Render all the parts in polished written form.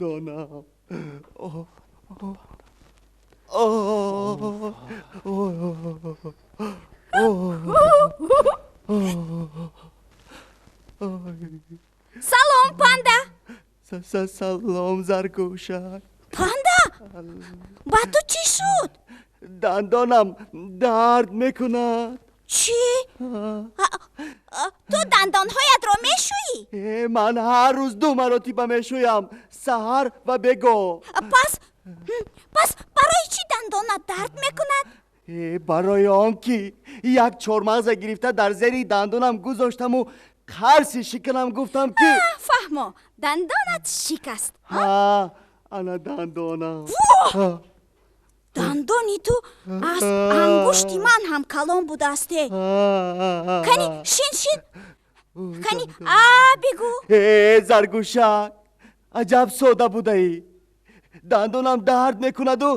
Дандонам. О, Салом, Панда. Салом, Заргӯшак. Панда, ба ту чӣ шуд? Дандонам дард мекунад. Чӣ? Ту дандонҳоятро мешӯӣ? Ман ҳар рӯз ду маротиба мешӯям, саҳар ва бегоҳ. Пас барои чӣ дандонат дард мекунад? Барои он ки як чормағза гирифта дар зери дандонам гузоштаму қарси шиканам гуфтам ки Фаҳмо, дандонат шикаст. Ҳа, ана дандонам. Дандони ту аз ангушти ман ҳам калон будаасте. Кани, шин, шин, кани, а бигӯ. Э, Заргӯшак, аҷаб сода будаӣ! Дандонам дард мекунаду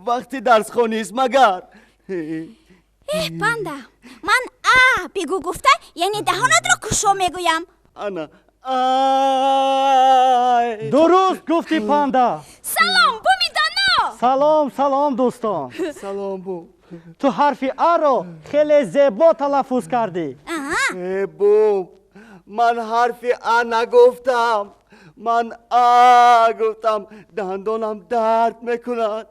вақти дарсхонист магар? Эҳ, Панда, ман а бигӯ гуфта, яъне даҳонатро кушо мегӯям. Ана, ай! Дуруст гуфтӣ, Панда. Салом, Буми Доно. Салом, салом, дӯстон. Салом, Бум. Ту ҳарфи аро хеле зебо талаффуз кардӣ. Э, Бум, ман ҳарфи а нагуфтам, ман а гуфтам. Дандонам дард мекунад.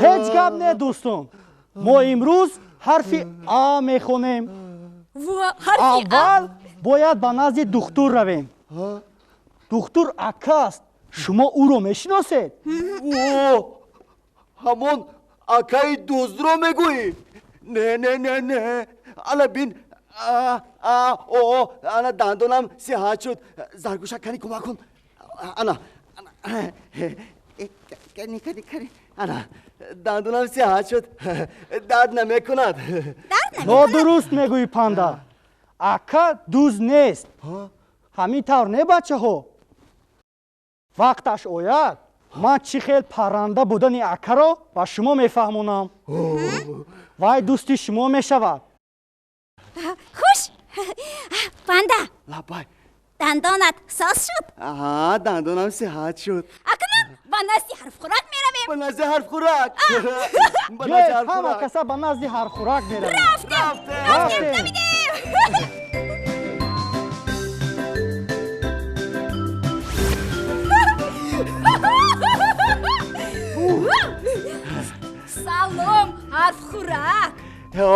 Ҳеҷ гап не, дӯстон, мо имрӯз ҳарфи а мехонем. Аввал бояд ба назди духтур равем. Духтур ака аст, шумо ӯро мешиносед? Ҳамон акаи дуздро мегӯӣ? Не, не, не, не, ана бин, о, ана дандонам сиҳат шуд. Заргӯшак, кани, кӯмак кун. Ана, кани, кани, кани, ана дандонам сиҳат шуд, дард намекунад. Нодуруст мегӯӣ, Панда, ака дуз нест. Ҳамин тавр не, бачаҳо? Вақташ ояд, ман чӣ хел парранда будани акаро ба шумо мефаҳмонам. Вай дӯсти шумо мешавад. Хуш, Панда. Лаббай. Дандонат соз шуд? Аҳа, дандонам сиҳат шуд. Акнун ба назди ҳарфхӯрак меравем. Ба назди ҳарфхӯрак. Биёед, ҳама каса ба назди ҳарфхӯрак меравем. Рафтем, рафтем, давидем. Салом, ҳарфхӯрак.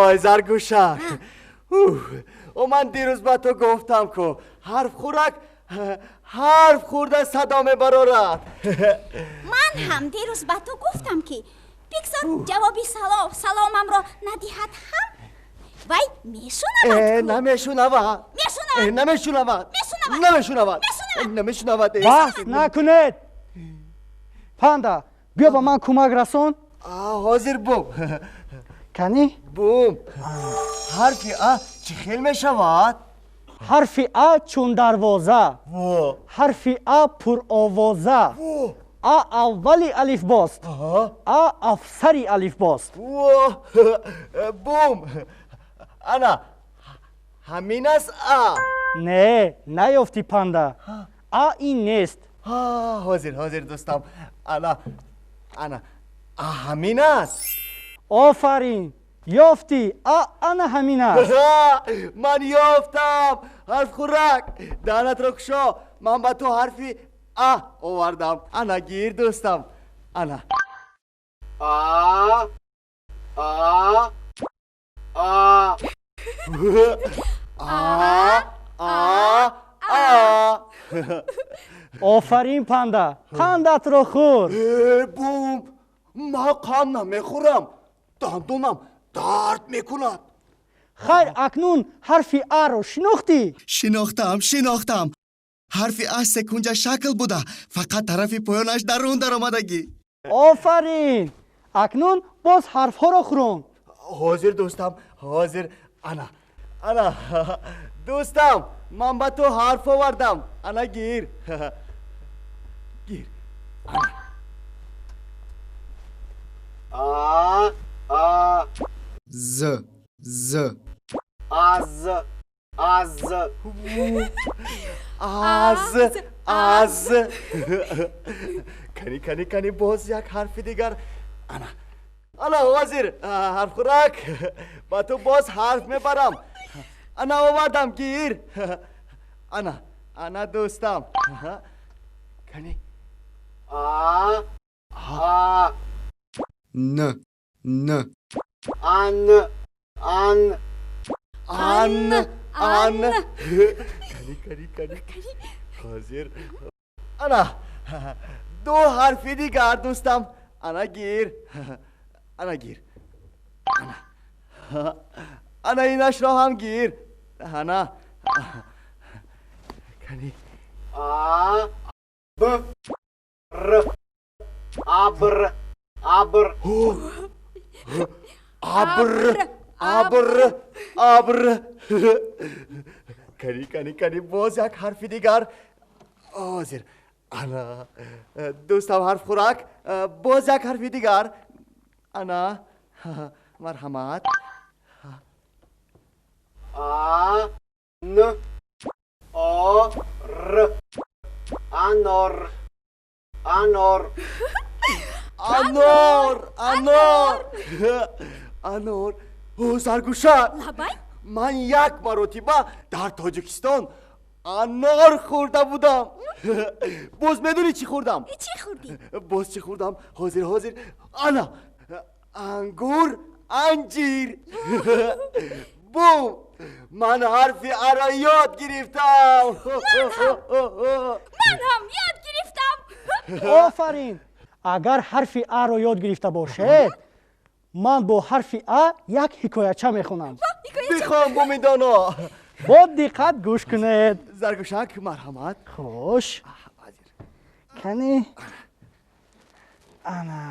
Ой, Заргӯшак, о, ман дирӯз ба ту гуфтам, ку ҳарфхӯрак ҳарф хӯрда садо мебарорад. Ман ҳам дирӯз ба ту гуфтам, ки бигзор ҷавоби саломамро надиҳад ҳам, вай мешунавад. Намешунавад. Мешунавад. Намешунавад. Намешунавад. Намешунавад, намешунавад. Баҳс накунед. Панда, биё, ба ман кӯмак расон. Ҳозир, Бум. Кани. Бум, ҳарфи а чӣ хел мешавад? Ҳарфи а чун дарвоза, ҳарфи а пуровоза, а аввали алифбост, а афсари алифбост. Бум, ана ҳамин аст а. Не, наёфтӣ, Панда, а ин нест. Ҳозир, ҳозир, дӯстам, ана, ана, а ҳамин аст. Офарин, ёфтӣ! А ана ҳамин аст. Ман ёфтам! Ҳарфхӯрак, даҳанатро кушо, ман ба ту ҳарфи а овардам. Ана, гир, дӯстам, ана, а, а, а, а, а, а. Офарин, Панда, қандатро хӯр. Бум, ман қанд намехӯрам, дандонам дард мекунад. Хайр, акнун ҳарфи аро шинохтӣ? Шинохтам, шинохтам. Ҳарфи а секунҷа шакл буда, фақат тарафи поёнаш дарун даромадагӣ. Офарин! Акнун боз ҳарфҳоро хӯрон. Ҳозир, дӯстам, ҳозир. Ана, ана, дӯстам, ман ба ту ҳарф овардам. Ана, гир, гир, ана, а, а. З, з. Аз, аз. Аз. Аз. Кани, кани, кани, боз як ҳарфи дигар. Ана, ана, ҳозир, ҳарфхӯрак, ба ту боз ҳарф мебарам. Ана, овардам, гир. Ана, ана, дӯстам, кани. А, А. Н, Н. Ан, Ан. Ан, Ан. Кани, кани, кани, ҳозир, ана ду ҳарфи дигар, дӯстам. Ана, гир, ана, гир. Ана, ана, инашро ҳам гир. Ана, кани. А, Б, Р. Абр, Абр. Абр, абр, абр. Кани, кани, кани, боз як ҳарфи дигар. Ҳозир, ана, дӯстам ҳарфхӯрак, боз як ҳарфи дигар. Ана, марҳамат. А, Н, О, Р. Анор, Анор. Анор, анор, анор. О, Заргӯшак! Лабай. Ман як маротиба дар Тоҷикистон анор хӯрда будам. Боз медонӣ, чӣ хӯрдам? Чӣ хӯрдӣ? Боз чӣ хӯрдам? Ҳозир, ҳозир. Ана, ангур, анҷир. Бум, ман ҳарфи аро ёд гирифтам. Ман ҳам ёд гирифтам. Офарин! Агар ҳарфи аро ёд гирифта бошед, ман бо ҳарфи а як ҳикояча мехонам. Бихон, Бумидоно. Бо диққат гӯш кунед. Заргӯшак, марҳамат. Хуш, кани, ана,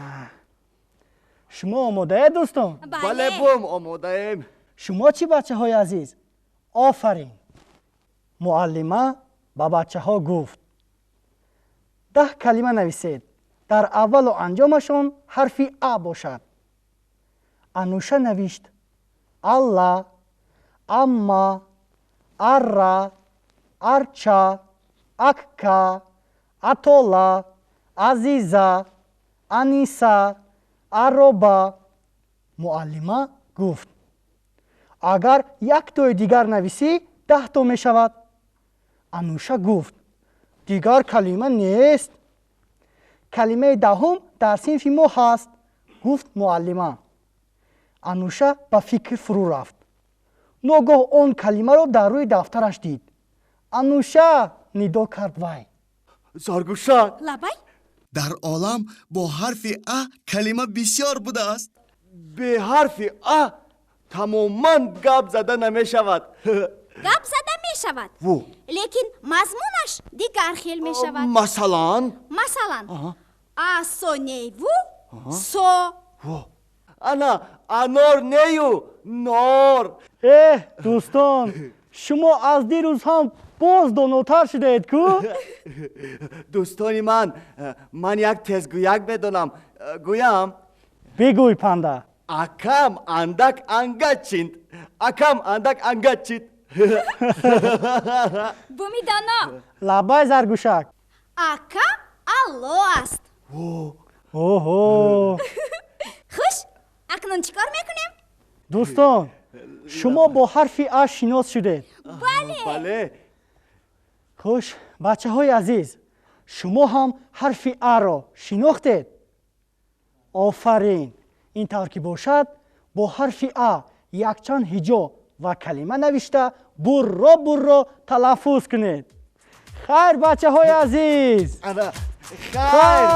шумо омодаед, дӯстон? Бале, бум, омодаем. Шумо чӣ, бачаҳои азиз? Офарин! Муаллима ба бачаҳо гуфт: 10 калима нависед, дар аввалу анҷомашон ҳарфи а бошад. Ануша навишт: алла, амма, арра, арча, акка, атола, азиза, аниса, ароба. Муаллима гуфт: агар яктои дигар нависӣ, 10то мешавад. Ануша гуфт: дигар калима нест. Калимаи даҳум дар синфи мо ҳаст, гуфт муаллима. Ануша ба фикр фурӯ рафт. Ногоҳ он калимаро дар рӯи дафтараш дид. Ануша! Нидо кард вай. Заргӯшак! Лабай. Дар олам бо ҳарфи а калима бисёр будааст. Бе ҳарфи а тамоман гап зада намешавад. Гап зада мешавад. Ву. Лекин мазмунаш дигар хел мешавад. Масалан? Масалан, асоневу со. Ана, анор нею, нор. Эҳ, дӯстон, шумо аз дирӯз ҳам боз донотар шудаед ку. Дӯстони ман, ман як тезгӯяк медонам, гӯям? Бигӯй, панда. Акам андак ангат чинд, акам андак ангат чинд. Бумидоно! Лабай, Заргӯшак. Ака алло аст. Оҳо! Хуш, акнун чӣ кор мекунем? Дӯстон, шумо бо ҳарфи а шинос шудед. Бале. Бале. Хуш, бачаҳои азиз, шумо ҳам ҳарфи аро шинохтед. Офарин! Ин тавр ки бошад, бо ҳарфи а якчанд ҳиҷо ва калима навишта, бурро бурро талаффуз кунед. Хайр, бачаҳои азиз. Ана, хайр.